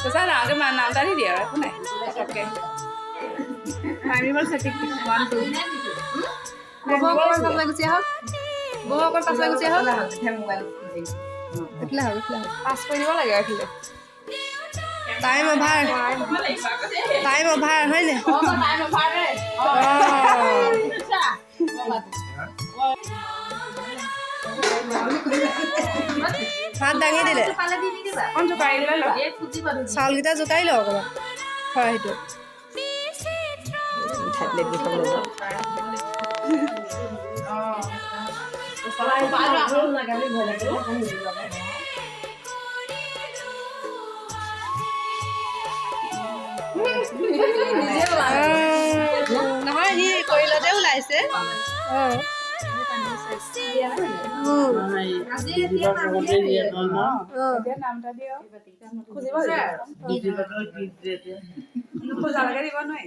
সঁচা ডাঙৰকে নাম এটা দি দিয়ে আৰু একো নাই। অ'কে, 1, 2। বব, অকণমান পাছলৈ গুচি আহক। বব, অকণ পাছলৈ গুচি আহক। এইফালে আহক, এইফালে আহক। পাছ কৰি দিব লাগে এইফালে। টাইম অভাৰ, টাইম অভাৰ, হয় নে? টাইম অভাৰ দেই। অঁ। হাত দাঙি দিলে। অকণ জোকাৰি দিলে লগ। চাউলকেইটা জোকাৰি লওঁ অকণমান খৰাহীটো। মিঠাই প্লেট কেইখন লৈ যাওঁ। নহয়, সি কৰিলতে ওলাইছে। অঁ। এতিয়া নাম এটা দিয়ক, খুজিব। নোখোজালৈকে দিব নোৱাৰি।